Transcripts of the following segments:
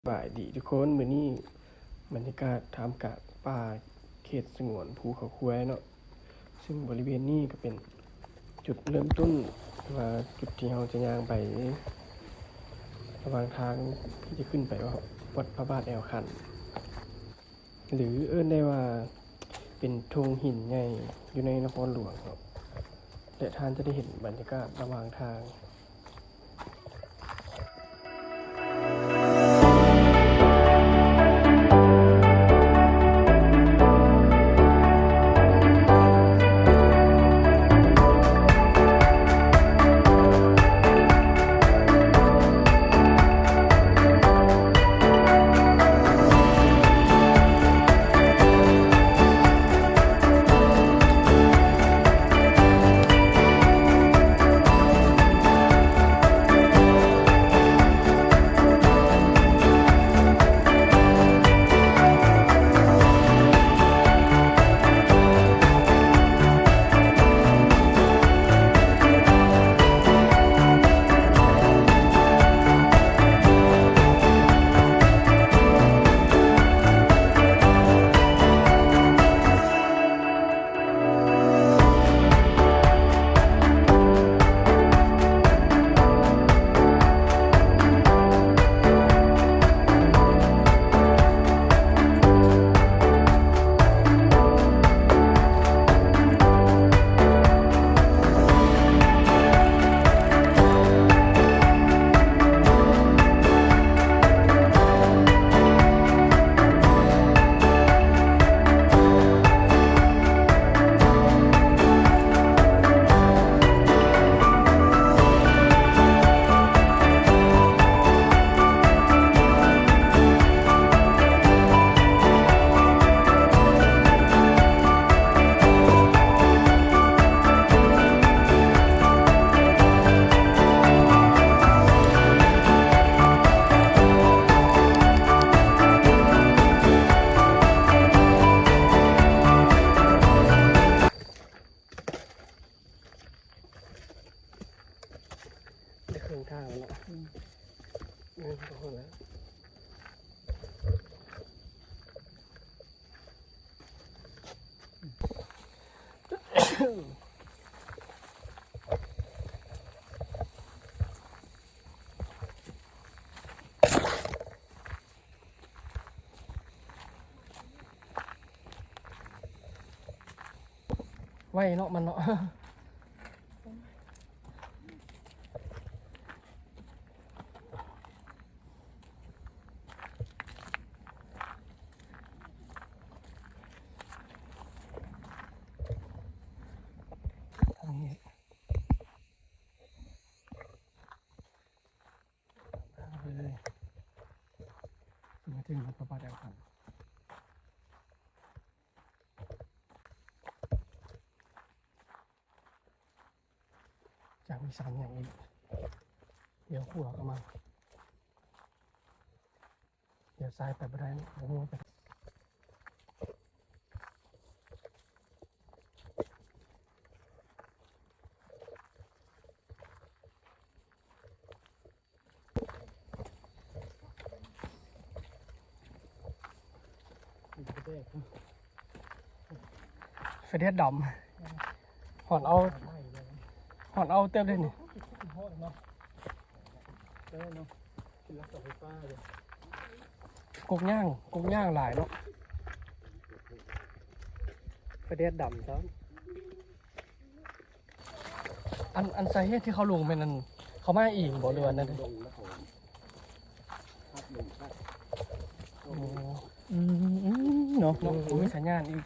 ສະບາຍດີທຸກຄົນ, ມື້ນີ້ບັນຍາກາດທ່າມກາງປ່າເຂດສະຫງວນພູເຂົາຄວາຍເນາະ, ຊຶ່ງບໍລິເວນນີ້ກໍເປັນຈຸດເລີ່ມຕົ້ນ ວ່າຈຸດທີ່ເຮົາຈະຍ່າງໄປ ລະຫວ່າງທາງທີ່ຈະຂຶ້ນໄປວັດພະບາດແອວຄັນ ຫຼື ເອີ້ນໄດ້ວ່າເປັນໂຖງຫີນໃຫຍ່ຢູ່ໃນນະຄອນຫຼວງເນາະ ແລະ ທ່ານຈະໄດ້ເຫັນບັນຍາກາດລະຫວ່າງທາງ. ໄດ້ເຄິ່ງທາງແລ້ວເນາະ. ອືມ ເອີ ກໍພໍແລ້ວ. ໄວເນາະມັນເນາະ. ເລີຍ ມາເຖິງວັດພະບາດແອວຄັນ. ຈາກມີສາມແຍກນີ້ ລ້ຽວຂວາເຂົ້າມາ. ດຽວຊ້າຍໄປບໍ່ໄດ້ ບໍ່ຮູ້ວ່າໄປ. ໄຟແດດດຳ ຮ້ອນເອົາ ຮ້ອນເອົາເຕີບເດ້ນີ້. ກົກຍ່າງ ກົກຍ່າງຫຼາຍເນາະ ໄຟແດດດຳຊ້ຳ. ອັນ ອັນສາເຫດທີ່ເຂົາລົງແມ່ນອັນ ເຂົາມາເອງບໍ່ ຫຼືວ່າແນວໃດ? ໂອ້ ອືມ ເນາະ ເນາະ ບໍ່ມີສັນຍານອີກ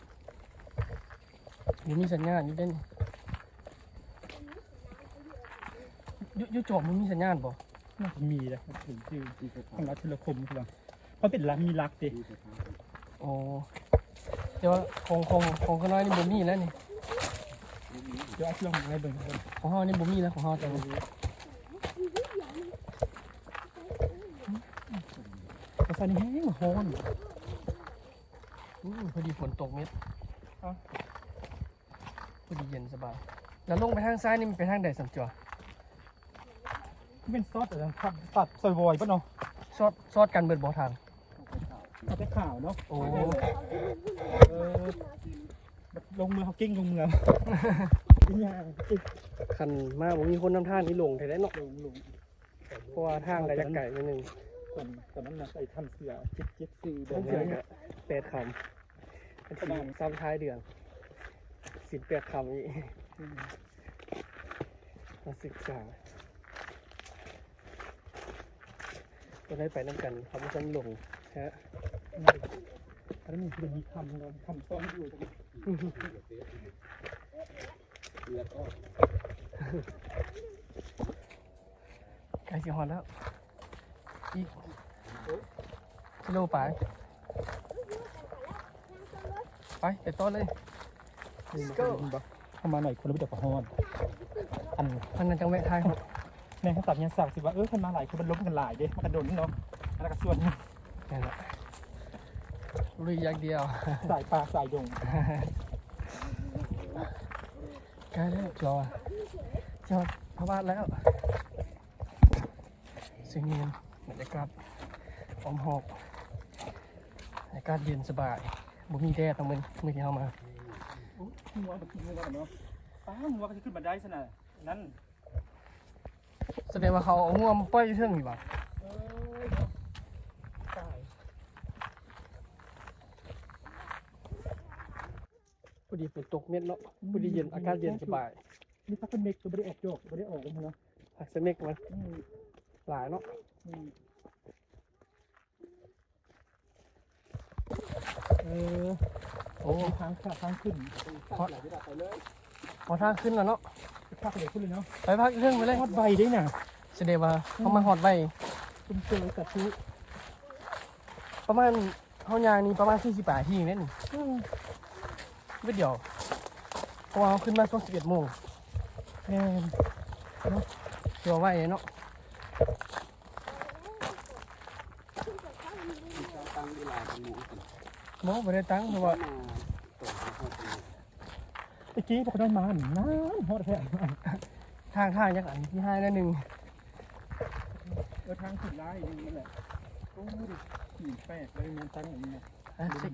ບໍ່ມີສັນຍານຢູ່ເດ້ນີ້. ຢູ່ ຢູ່ຈອມມັນມີສັນຍານບໍ່? ໜ້າຈະມີແຫຼະ ມັນຖືກຊື່ ມັນລະໂທລະຄົມພຸ້ນລະ ເຂົາເປັນລະ ມີຫຼັກເດ້. ໂອ້ ແຕ່ວ່າຂອງ ຂອງ ຂອງຂ້ານ້ອຍນີ້ບໍ່ມີແລ້ວນີ້. ດຽວອາດຊິລອງໄປເບິ່ງ ຂອງເຮົານີ້ບໍ່ມີແລ້ວ ຂອງເຮົາຕອນນີ້. ພາສານີ້ແຮງຮ້ອນ. ອື ພໍດີຝົນຕົກເມັດ ພໍດີເຢັນສະບາຍ. ແລ້ວລົງໄປທາງຊ້າຍນີ້ມັນໄປທາງໃດ ສຳຈົວ? ແມ່ນຊອດອັນນັ້ນ ຕັດຊອຍວອຍບໍ່ເນາະ? ຊອດ ຊອດກັນເບິດບໍ່ທາງ? ເອົາແຕ່ຂາວເນາະ. ໂອ້ ເອີ ລົງເມືອງ ເຮົາເກັ່ງລົງເມືອງ ຄັນມາບໍ່ມີຄົນນຳທາງນີ້ຫຼົງແທ້ເນາະ. ຫຼົງ ຫຼົງ ເພາະວ່າທາງກໍຢາກໄກໜ້ອຍໜຶ່ງ. ຕອນ ຕອນນັ້ນນະ ໄປຖ້ຳເສືອ ເຈັດ ເຈັດ ສີ່ ເດືອນ ແປດຄ່ຳ ປະມານ ຊ້ຳທ້າຍເດືອນ ສິນແປດຄ່ຳອີກ. ອືມ ມາສຶກສາ ກໍໄດ້ໄປນຳກັນ ເຮົາບໍ່ທັນລົງຮະ. ອັນນີ້ຄືມີຄ່ຳ ຄ່ຳຕ້ອງຢູ່ ໃກ້ຊິຮອດແລ້ວ ອີກກິໂລປາຍ. ໄປ ໄປຕໍ່ເລີຍ. Let's go. ເຮົາມາໜ້ອຍຄົນ ແລ້ວໄປຮອດ ອັນ ອັນນັ້ນຈັ່ງແວະຖ່າຍຮູບ. ແມ່ນ ຄັນສັບຍາສັກຊິວ່າ ເອີ ຄັນມາຫຼາຍຄົນມັນລົມກັນຫຼາຍເດ້ ມັນກະດົນເນາະ. ອັນນັ້ນກະສ່ວນໜຶ່ງ ນັ້ນແຫຼະ ລຸຍຢ່າງດຽວ ສາຍປ່າສາຍດົງ. ໃກ້ແລ້ວ ຈອ ຈອ ພະບາດແລ້ວ. ເຊິ່ງນີ້ບັນຍາກາດອ້ອມຮອບ ບັນຍາກາດເຢັນສະບາຍ ບໍ່ມີແດດເນາະ ມື້ ມື້ທີ່ເຮົາມາ. ໂອ້ ງົວ ບັກຂີ້ງົວເນາະ ປ້າ ງົວກໍຊິຂຶ້ນມາໄດ້ຊັ້ນນະ ນັ້ນ ສະແດງວ່າເຂົາເອົາງົວມາປ່ອຍຢູ່ເທິງນີ້ຫວາ? ເອີ ຕາຍ. ພໍດີຝົນຕົກເມັດເນາະ ອືມ ພໍດີເຢັນ ອາກາດເຢັນສະບາຍ. ນີ້ພັກສະເມັກກໍບໍ່ໄດ້ອອກດອກ ບໍ່ໄດ້ອອກເນາະ ພັກສະເມັກມັນ ອືມ ຫຼາຍເນາະ. ອືມ ເອີ ໂອ້ ທາງຂາ ທາງຂຶ້ນ ຮອດ ຮອດທາງຂຶ້ນແລ້ວເນາະ. ໄປພັກເທິງພຸ້ນເລີຍເນາະ ໄປພັກເທິງໄປເລີຍ. ຮອດໄວເດ້ນະ ສະແດງວ່າ ອືມ ເຮົາມາຮອດໄວ. ຊຸມເຊີຍສາທຸ ປະມານ ເຮົາຍ່າງນີ້ປະມານສີ່ສິບປາຍນາທີເດ້ນີ້ ອືມ ວິດດຽວ ເພາະວ່າເຮົາຂຶ້ນມາຊ່ວງສິບເອັດໂມງ. ແມ່ນ ເນາະ ຖືວ່າໄວເນາະ. ຕັ້ງເວລາກັນໝູ່ ບໍ່ ບໍ່ໄດ້ຕັ້ງ ເພາະວ່າ ຕະກີ້ພວກເຮົາມານານ ຮອດແທ້ ທາງ ທາງຍັງອັນທີ່ຮ້າຍໜ້ອຍໜຶ່ງ. ເອີ ທາງຂຶ້ນຫຼາຍຢູ່ນັ້ນແຫຼະ. ໂອ້ຍ ຫີນແປກເລີຍ ແມ່ນຕັ້ງອັນນີ້ນະ ອ່ະ ເຊັກ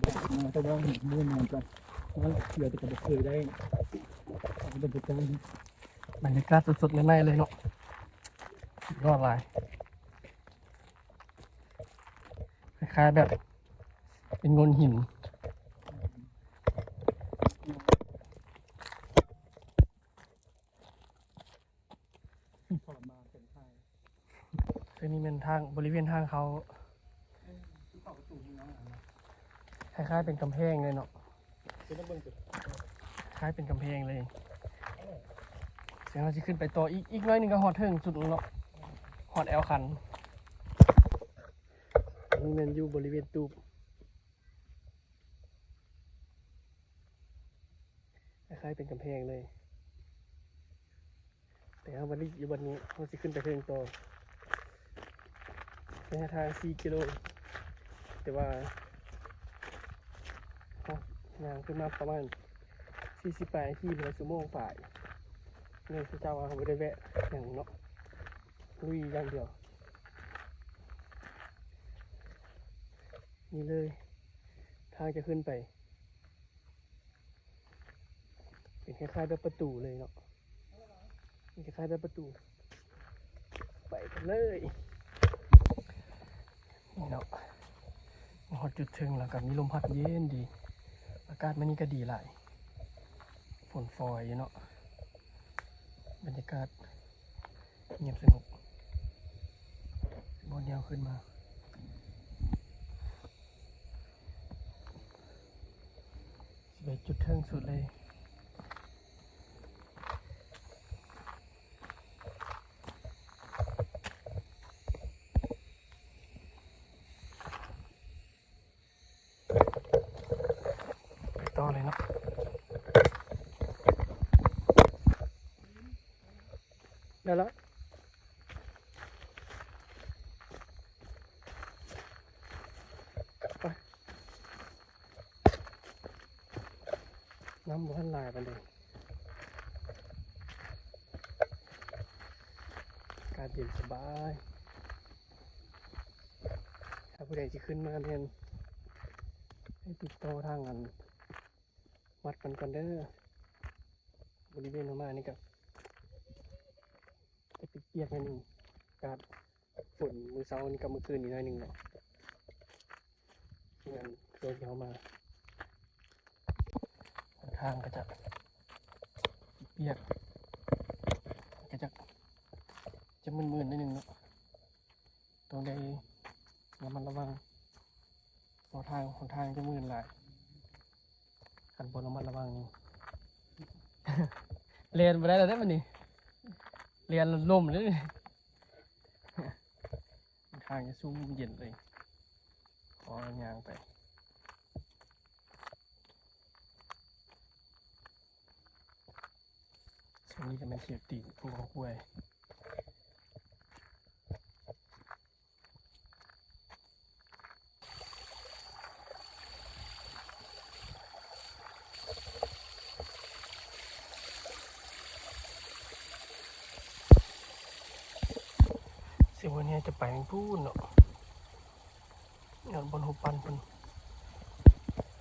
ແຕ່ວ່າເຫັນມື້ນານກວ່າ ເຮົາເທື່ອແຕ່ກໍບໍ່ເຄີຍໄດ້ ເອົາເປັນປະຈຳ. ບັນຍາກາດສົດໆ ໃໝ່ໆ ເລີຍເນາະ ສຸດຍອດຫຼາຍ ຄ້າຍໆ ແບບເປັນໂງ່ນຫີນ. ເຊິ່ງນີ້ແມ່ນທາງ ບໍລິເວນທາງເຂົ້າ ຄ້າຍໆ ເປັນກຳແພງເລີຍເນາະ ຄ້າຍເປັນກຳແພງເລີຍ. ເຊິ່ງເຮົາຊິຂຶ້ນໄປຕໍ່ອີກ ອີກໜ້ອຍໜຶ່ງກໍຮອດເທິງສຸດແລ້ວເນາະ ຮອດແອວຄັນ. ອັນນີ້ແມ່ນຢູ່ບໍລິເວນຕູບ ຄ້າຍໆ ເປັນກຳແພງເລີຍ ແຕ່ເຮົາມາລີ້ຢູ່ບ່ອນນີ້ ເຮົາຊິຂຶ້ນໄປເທິງຕໍ່ ໄລຍະທາງສີ່ກິໂລ ແຕ່ວ່າເຮົາຍ່າງຂຶ້ນມາປະມານສີ່ສິບປາຍນາທີ ຫຼືວ່າຊົ່ວໂມງປາຍ ເນື່ອງຈາກວ່າເຮົາບໍ່ໄດ້ແວະຫຍັງເນາະ ລຸຍຢ່າງດຽວ. ນີ້ເລີຍ ທາງຈະຂຶ້ນໄປ ເປັນຄ້າຍໆ ແບບປະຕູເລີຍເນາະ ເປັນຄ້າຍໆ ແບບປະຕູ. ໄປກັນເລີຍ ນີ້ເນາະ ຮອດຈຸດເທິງແລ້ວກໍມີລົມພັດເຢັນດີ ອາກາດມື້ນີ້ກໍດີຫຼາຍ ຝົນຝອຍຢູ່ເນາະ ບັນຍາກາດ ງຽບສະຫງົບ ບໍ່ແນວຂຶ້ນມາ ຊິໄປຈຸດເທິງສຸດເລີຍ ໄປຕໍ່ເລີຍເນາະ ໄດ້ແລ້ວ ໄປ ນ້ຳບໍ່ທັນຫຼາຍປານໃດ ອາກາດເຢັນສະບາຍ. ຜູ້ໃດຊິຂຶ້ນມາແມ່ນໃຫ້ຕິດຕໍ່ທາງອັນ ວັດມັນກ່ອນເດີ. ບໍລິເວນເຮົາມານີ້ກໍຈະເປີກໆໜ້ອຍໜຶ່ງ ອາກາດຝົນມື້ເຊົ້ານີ້ກັບມື້ຄືນນີ້ໜ້ອຍໜຶ່ງເນາະ ເຮືອນ ເຮືອນທີ່ເຮົາມາ ຫົນທາງກໍຈະເປີກໆ ກໍຈະ ຈະມື່ນໆໜ້ອຍໜຶ່ງເນາະ. ຕ້ອງໄດ້ລະມັດລະວັງ ເພາະທາງ ຫົນທາງຈະມື່ນຫຼາຍ ຄັນບໍ່ລະມັດລະວັງນີ້ ແລ່ນບໍ່ໄດ້ແລ້ວເດ້ບັດນີ້ ແລ່ນລົ້ມເລີຍ ທາງຈະຊຸ່ມເຢັນເລີຍ ຂໍຍ່າງໄປ. ຊ່ວງນີ້ກໍແມ່ນເຂດຕີນພູເຂົາກວຍ ຊິວັນນີ້ຈະໄປທາງພຸ້ນເນາະ ຍອດບົນຮູບປັ້ນພຸ້ນ.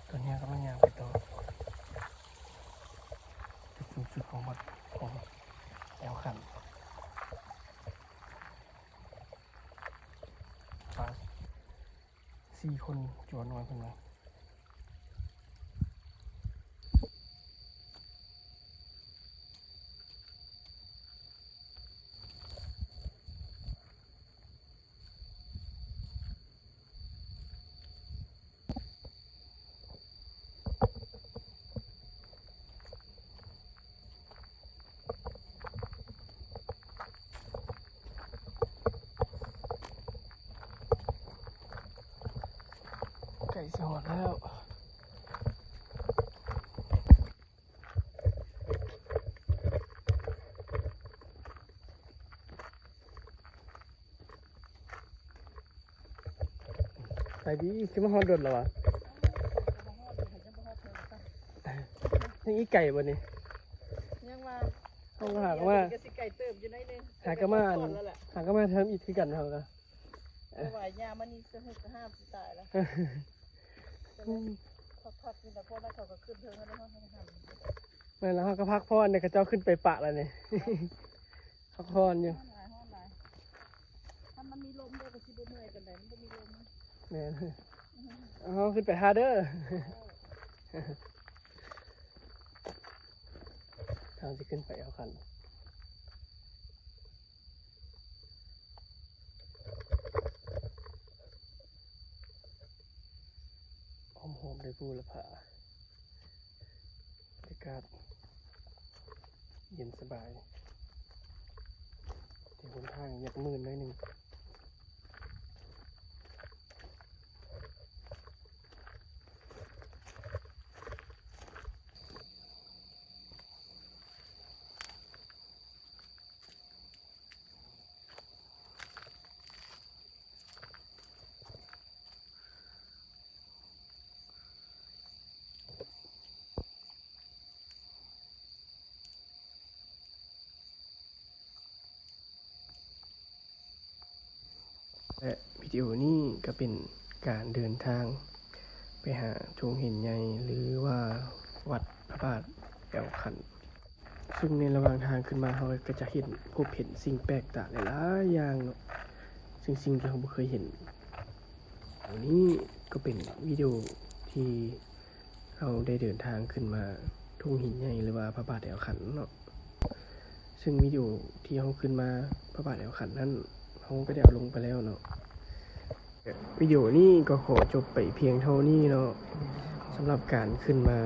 ຕອນນີ້ກຳລັງຍ່າງໄປຕໍ່ ຈຸດສູງສຸດຂອງວັດ ຂອງແອວຂັນ ປາສີ່ຄົນຈົວນ້ອຍເພິ່ນວ່າ. ໃກ້ຊິຮອດແລ້ວ. ໄປດີ ຄືມາຮອດດົນແລ້ວຫວາ? ຍັງອີກໄກບໍ່ນີ້? ຍັງວ່າ ເຮົາກໍຫາກໍມາ ກໍຊິໄກເຕີບຢູ່ໜ້ອຍໜຶ່ງ ຫາກໍມາ ແຕ່ກໍສົມຄວນແລ້ວແຫຼະ ຫາກໍມາເທີມອີກຄືກັນເຮົາກໍ ບໍ່ໄຫວ ຍ່າງມານີ້ສະຫຶກສະຫາບຊິຕາຍແລ້ວ. ອືມ ພັກໆ ຢູ່ນະ ພວກນັ້ນເຂົາກໍຂຶ້ນເທິງແລ້ວເນາະ ເຮົາກໍຫັ້ນ ແມ່ນແລ້ວ ເຮົາກໍພັກຜ່ອນເດ້ ເຂົາເຈົ້າຂຶ້ນໄປປະແລ້ວນີ້ ພັກຜ່ອນຢູ່ ຮ້ອນຫຼາຍ ຮ້ອນຫຼາຍ ຖ້າມັນມີລົມເດີ ກໍຊິບໍ່ເມື່ອຍປານໃດ ມັນບໍ່ມີລົມ. ແມ່ນ ເຮົາຂຶ້ນໄປຫາເດີ ເຮົາຊິຂຶ້ນໄປເອົາຄັນ. ໂອ້ໂຫ ໄດ້ພູລະຜາ ບັນຍາກາດເຢັນສະບາຍ ແຕ່ຫົນທາງຢາກມື່ນໜ້ອຍໜຶ່ງ. ແລະ ວິດີໂອນີ້ກໍເປັນການເດີນທາງໄປຫາທົ່ງຫີນໃຫຍ່ ຫຼືວ່າວັດພະບາດແອວຂັນ. ຊຶ່ງໃນລະຫວ່າງທາງຂຶ້ນມາ ເຮົາກໍຈະເຫັນ ພົບເຫັນສິ່ງແປກຕາຫຼາຍໆຢ່າງເນາະ ຊຶ່ງສິ່ງທີ່ເຮົາບໍ່ເຄີຍເຫັນ. ອັນນີ້ກໍເປັນວິດີໂອທີ່ເຮົາໄດ້ເດີນທາງຂຶ້ນມາທົ່ງຫີນໃຫຍ່ ຫຼືວ່າພະບາດແອວຂັນເນາະ. ຊຶ່ງວິດີໂອທີ່ເຮົາຂຶ້ນມາພະບາດແອວຂັນນັ້ນ ເຮົາກໍໄດ້ເອົາລົງໄປແລ້ວເນາະ. ວິດີໂອນີ້ກໍຂໍຈົບໄປພຽງເທົ່ານີ້ເນາະ ສຳລັບການຂຶ້ນມາ